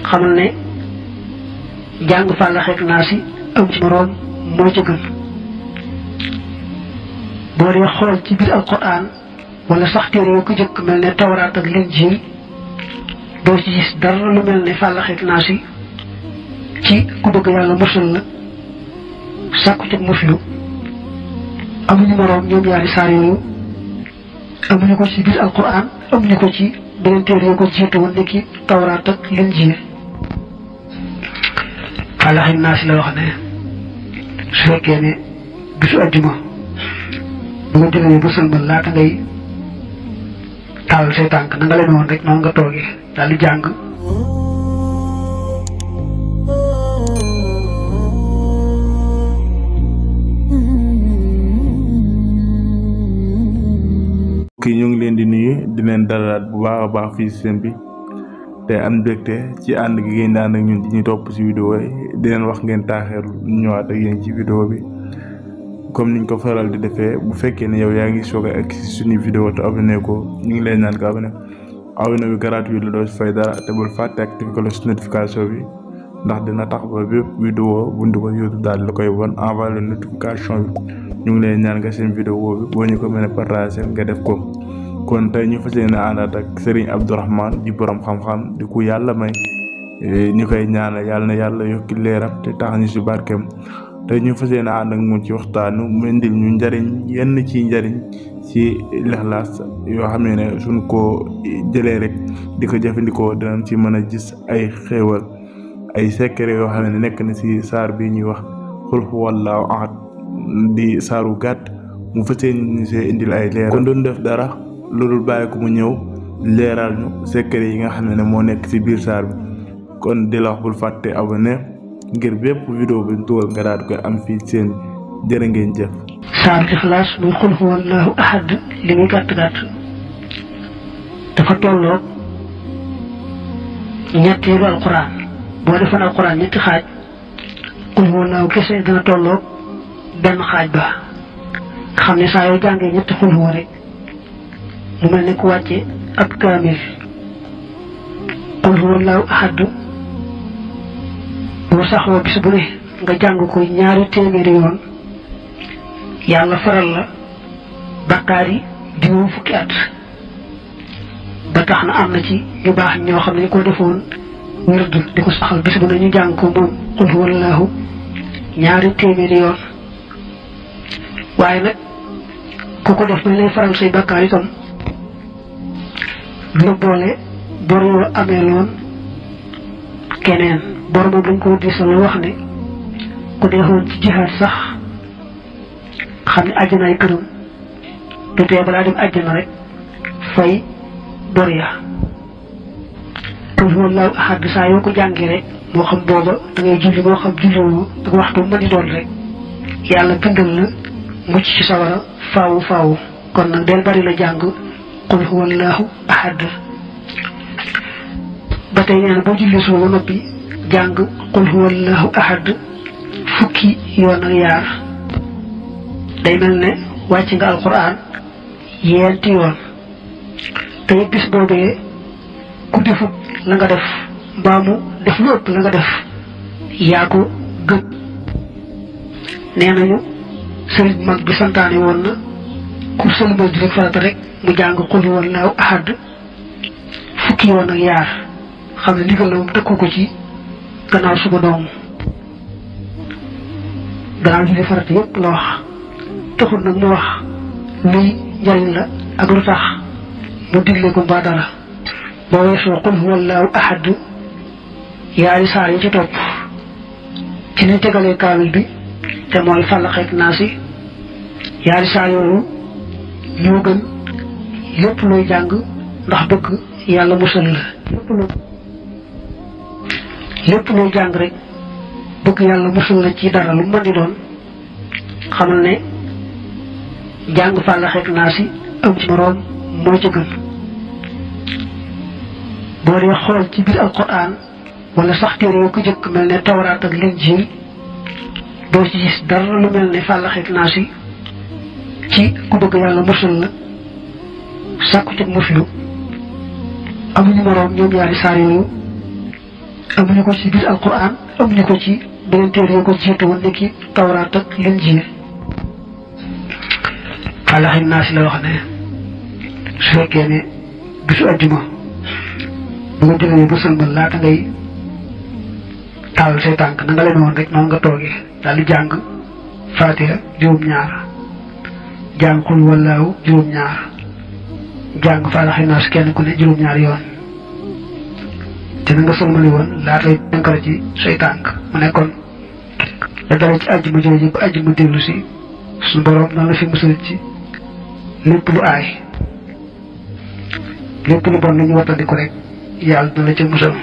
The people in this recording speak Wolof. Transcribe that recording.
xamal ne jàng Falaq ak Naas am ci moroom moo ci gën. boo dee xool ci biir alquran wala sax téere yoo ko jëkk mel ne tawraat ak linjiil doo ci gis dara lu mel ne Falaq ak Naas ci ku bëgg yàlla musal la sàkku ci muslu amuñu moroom ñoom ñaari saar yooyu. amuñu ko ci biir alquran amuñu ko ci beneen téere yoo ko jiitu woon nekki tawraat ak linjiil. Falaq ak Naas la wax ne su fekkee ne bisu àjjuma bu nga jógee ba sëlmal laata ngay taal say tànk na nga leen woon rek noonu nga toogee daal di jàng. kii ñu ngi leen di nuyu di leen dalalaat bu baax a baax fii seen bi te am mbégte ci ànd gi ngeen di ànd ak ñun di ñu topp ci vidéo yi di leen wax ngeen taaxeerlu ñëwaat ak yéen ci vidéo bi comme niñ ko faral di defee. bu fekkee ne yow yaa ngi soog a ak ci suñu vidéo te abonné ko ñu ngi leen naan ko abonné bi gratuit la doo ci fay dara te bul fàtte activer cloche notification bi ndax dina tax ba bépp vidéo bu ñu ko YouTube daal la koy won envoyé la notification bi. ñu ngi leen ñaan nga seen vidéo bi boo ñu ko mën a partager nga def ko. kon tey ñu fas yéene àndaat ak Serigne Abdourahmane di borom xam-xam di ku yàlla may ñu koy ñaanal yàlla na yàlla yokki leeram te tax ñu ci barkeem. tey ñu fas yéene ànd ak moom ci waxtaanu mu indil ñu njariñ yenn ci njariñ ci lixlaas yoo xam ne suñ ko jëlee rek di ko jëfandikoo dinañ ci mën a gis ay xéewal ay secret yoo xam ne nekk na ci saar bi ñuy wax xul huwallaahu ahad di saaru gàtt mu fas yéene see indil ay leeral. kon doon def dara loolu bàyyi ko mu ñëw leeral ñu secret yi nga xam ne moo nekk ci biir saar bi. kon di la wax bul fàtte abonné ngir bépp vidéo bi ñu tugal nga daal di koy am fii seen jërë ngeen jëf. saaru Ixlaas muy xul huwallaahu ahad li muy gàtt gàtt dafa tolloog ñetteelu alquran. boo defoon alquran ñetti xaaj xul huwallaahu kese dana tolloog benn xaaj ba. xam ne saa yoo jàngee ñetti xul huwa rek mu mel ne ku wàcce ab kaamil. xul huwallaahu ahad boo saxoo bis bu ne nga jàng ko 2 téeméeri yoon yàlla faral la bakkaar yi juróom fukki at. ba tax na am na ci ñu baax ñoo xam ne ko defoon wird di ko saxal bis bu ne ñu jàng ko moom xul huwallaahu 2 téeméeri yoon. waaye nag ku ko def may lay faral say bakkaar itam dina boole bor yoo amee loon keneen. bor moom dañ ko diisal wax ne ku deexoon ci jihaad sax xam ne àjjanaay këram du tee balaa dem àjjana rek fay bor ya. xul huwallaahu ahad saa yoo ko jàngee rek moo xam booba da ngay julli moo xam julliwoo ak waxtu ma di doon rek yàlla bindal la mucc ci sawara faawu faawu. kon nag del bari la jàng xul huwallaahu ahad. ba tey nee na boo julli suba ba noppi jàng qul huwallaahu ahad fukki yoon ak yaar day mel ne wàcc nga alquran 7 yoon. te bis boobee ku defut la nga def mbaa mu def lu ëpp la nga def yaa ko gën. nee nañu sëriñ mag bi santaane woon na ku sëlmal di rek farata rek mu jàng qul huwallaahu ahad fukki yoon ak yaar. xam ne ndigal la moom tëkku ko ci gannaaw suba doomu gannaaw julli farata yëpp la wax. taxul nag mu wax luy njariñ la ak lu tax mu digle ko mbaa dara. boo weesoo qul huwallaahu ahad yaari saar yi ci topp ci ni tegalee kaamil bi te mooy Falaq ak Naas yaari saar yooyu ñoo gën lépp looy jàng ndax bëgg yàlla musal la. lépp looy jàng rek bëgg yàlla musal la ci dara lu mën di doon xamal ne jàng Falaq ak Naas am ci moroom moo ci gën. boo dee xool ci biir alquran wala sax téere yoo ko jëkk mel ne tawraat ak linjiil doo ci gis dara lu mel ne Falaq ak Naas ci ku bëgg yàlla musal la sàkku ci muslu. amuñu moroom ñoom ñaari saar yooyu. amuñu ko ci biir alquran amuñu ko ci beneen téere yi ko jiitu woon ni ki tawraat ak linjiil falaxi naas la wax ne su fekkee ne bisu ajjuma bu nga jógee ba sëlmal laata ngay taal say tànk na nga leen woon rek noonu nga toogee daal di jàng faatiha juróom-ñaar jàng xul wallaahu juróom-ñaar jàng falaxi naas kenn ku ne juróom-ñaar yoon te na nga sëlmali woon laata dënkara ci say tànk mu nekkoon la dara ci àjjuma jooju ba àjjuma dellu si suñu borom noonu la fi musal ci lépp lu aay lépp lu bon lu ñu wattandiku rek yàlla na la ca musal